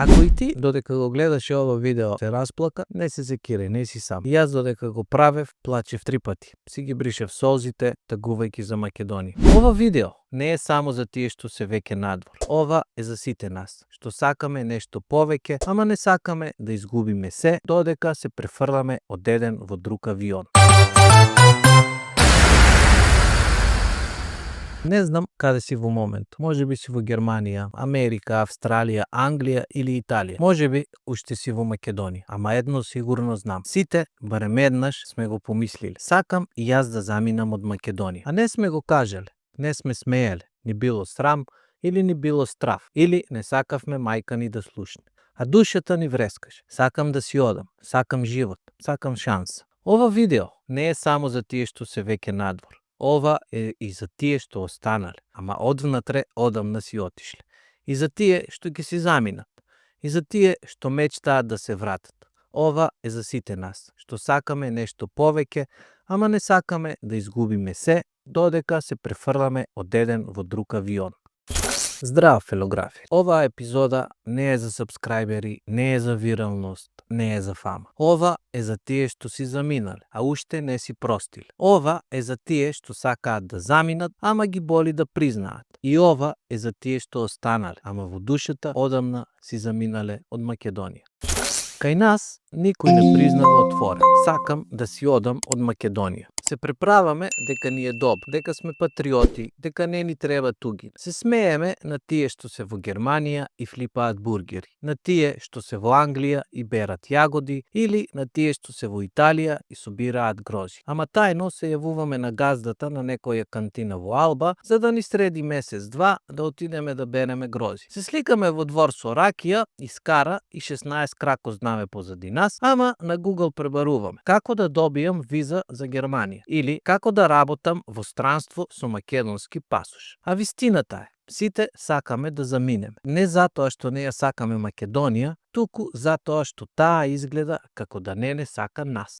Ако и ти додека го гледаше ова видео се расплака, не се секирај, не си сам. И јас додека го правев, плачев 3 пати. Си ги бришев солзите, тагувајќи за Македонија. Ова видео не е само за тие што се веќе надвор. Ова е за сите нас, што сакаме нешто повеќе, ама не сакаме да изгубиме се, додека се префрламе од еден во друг авион. Не знам каде си во момент. Може би си во Германија, Америка, Австралија, Англија или Италија. Може би уште си во Македонија. Ама едно сигурно знам. Сите, барем еднаш, сме го помислиле. Сакам и јас да заминам од Македонија. А не сме го кажале. Не сме смееле. Ни било срам или ни било страв. Или не сакавме мајка ни да слушне. А душата ни врескаше. Сакам да си одам. Сакам живот. Сакам шанса. Ова видео не е само за тие што се веќе надвор. Ова е и за тие што останале, ама одвнатре одамна си отишле. И за тие што ќе си заминат. И за тие што мечтаат да се вратат. Ова е за сите нас, што сакаме нешто повеќе, ама не сакаме да изгубиме се, додека се префрламе од еден во друг авион. Здраво, фелографи! Оваа епизода не е за сабскрајбери, не е за виралност, не е за фама. Ова е за тие што си заминале, а уште не си простиле. Ова е за тие што сакаат да заминат, ама ги боли да признаат. И ова е за тие што останале, ама во душата одамна си заминале од Македонија. Кај нас никој не признава отворено. Сакам да си одам од Македонија. Се преправаме дека ни е добро, дека сме патриоти, дека не ни треба туги. Се смееме на тие што се во Германија и флипаат бургери, на тие што се во Англија и берат јагоди или на тие што се во Италија и собираат грозји. Ама тајно се јавуваме на газдата на некоја кантина во Алба за да ни среди месец-два да отидеме да береме грозји. Се сликаме во двор со ракија и скара и 16 крако знаме позади нас, ама на Google пребаруваме како да добијам виза за Германија или како да работам во странство со македонски пасош. А вистината е, сите сакаме да заминеме. Не затоа што не ја сакаме Македонија, туку затоа што таа изгледа како да не сака нас.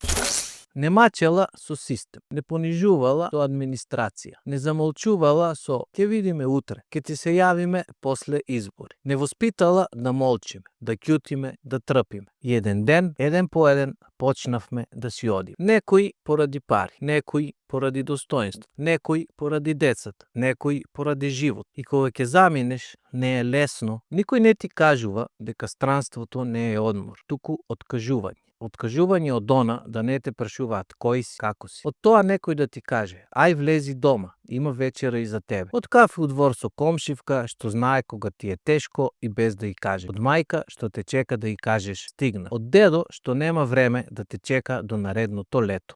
Не мачела со систем, не понижувала со администрација, не замолчувала со «ке видиме утре, ке ти се јавиме после избори». Не воспитала да молчиме, да ќутиме, да трпиме. И еден ден, еден по еден, почнавме да си одиме. Некои поради пари, некои поради достоинство, некои поради децата, некои поради живот. И кога ќе заминеш, не е лесно. Никој не ти кажува дека странството не е одмор, туку откажување. Откажување од она да не те прашуваат кој си, како си. Од тоа некој да ти каже, ај влези дома, има вечера и за тебе. Од кафе у двор со комшивка, што знае кога ти е тешко и без да ја каже. Од мајка што те чека да ја кажеш стигна. Од дедо што нема време да те чека до наредното лето.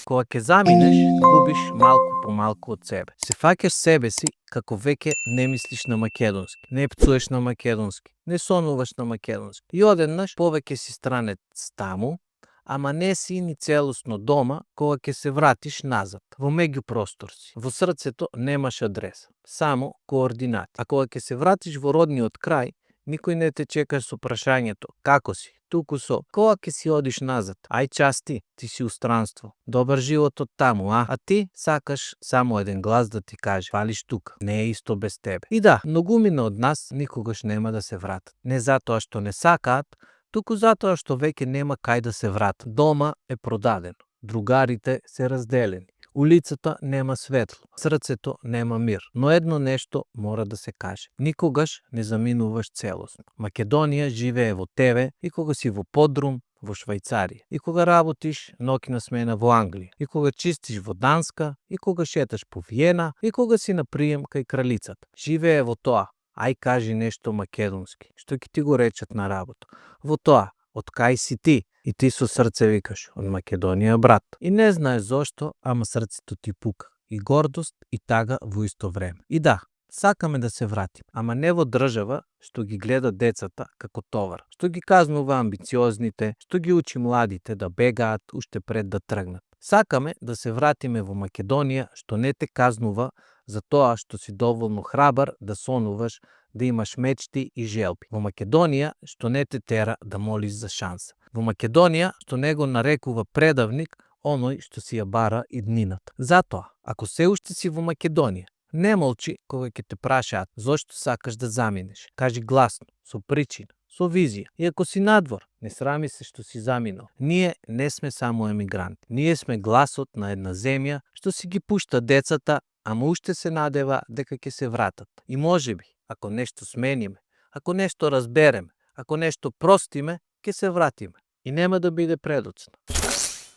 Кога ќе заминеш, губиш малку по малку од себе. Се фаќаш себе си како веќе не мислиш на македонски, не пцуеш на македонски, не сонуваш на македонски. И одеднаш повеќе си странец таму, ама не си ни целосно дома кога ќе се вратиш назад, во меѓупростор си. Во срцето немаш адреса, само координати. А кога ќе се вратиш во родниот крај, никој не те чека со прашањето како си, туку со кога ќе си одиш назад. Ај части, ти си у странство. Добар живот од таму, а ти сакаш само еден глас да ти каже фалиш тука, не е исто без тебе. И да, многумина од нас никогаш нема да се вратат. Не затоа што не сакаат, туку затоа што веќе нема кај да се вратат. Дома е продадено, другарите се разделени. Улицата нема светло, срцето нема мир. Но едно нешто мора да се каже. Никогаш не заминуваш целосно. Македонија живее во тебе и кога си во подрум во Швајцарија, и кога работиш ноќна смена во Англија, и кога чистиш во Данска, и кога шеташ по Виена, и кога си на прием кај кралицата. Живее во тоа. Ај кажи нешто македонски, што ќе ти го речат на работа. Во тоа, од кај си ти? И ти со срце викаш, од Македонија, брат. И не знаеш зошто, ама срцето ти пука. И гордост, и тага во исто време. И да, сакаме да се вратим, ама не во држава што ги гледа децата како товар, што ги казнува амбициозните, што ги учи младите да бегаат уште пред да тргнат. Сакаме да се вратиме во Македонија што не те казнува за тоа што си доволно храбар да сонуваш, да имаш мечти и желби. Во Македонија што не те тера да молиш за шанса. Во Македонија што не го нарекува предавник оној што си ја бара иднината. Затоа, ако се уште си во Македонија, не молчи кога ќе те прашаат зошто сакаш да заминеш. Кажи гласно, со причина, со визија. И ако си надвор, не срами се што си заминал. Ние не сме само емигранти. Ние сме гласот на една земја што си ги пушта децата, ама уште се надева дека ќе се вратат. И можеби, ако нешто смениме, ако нешто разбереме, ако нешто простиме, ќе се вратиме. И нема да биде предоцна.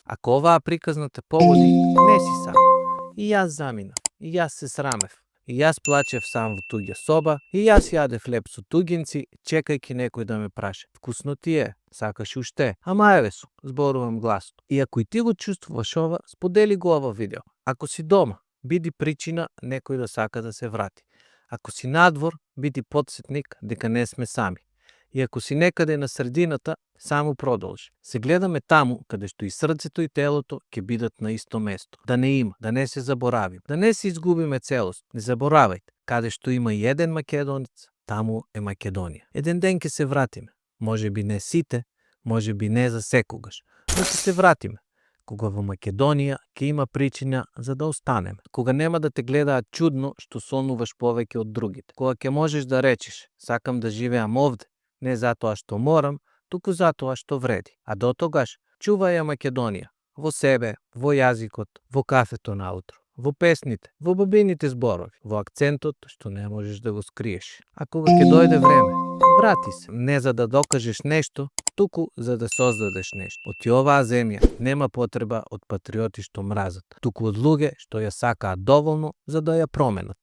Ако оваа приказна те погоди, не си сам. И јас заминав, и јас се срамев, и јас плачев сам во туѓа соба, и јас јадев леп со туѓинци, чекајќи некој да ме праше. Вкусно ти е, сакаш уште? Ама еве су, зборувам гласно. И ако и ти го чувствуваш ова, сподели го ова видео. Ако си дома, биди причина некој да сака да се врати. Ако си надвор, биди потсетник дека не сме сами. И ако си некаде на средината, само продолжи. Се гледаме таму каде што и срцето и телото ќе бидат на исто место. Да не има, да не се заборавим, да не се изгубиме целост. Не заборавајте, каде што има и еден македонец, таму е Македонија. Еден ден ќе се вратиме. Можеби не сите, можеби не за секогаш, но ќе се вратиме. Кога во Македонија ќе има причина за да останеме. Кога нема да те гледаат чудно што сонуваш повеќе од другите. Кога ќе можеш да речеш, сакам да живеам овде, не затоа што морам, туку затоа што вреди. А до тогаш, чувај ја Македонија. Во себе, во јазикот, во кафето наутро, во песните, во бабините зборови, во акцентот што не можеш да го скриеш. А кога ќе дојде време, врати се. Не за да докажеш нешто, туку за да создадеш нешто. Оти оваа земја нема потреба од патриоти што мразат, туку од луѓе што ја сакаат доволно за да ја променат.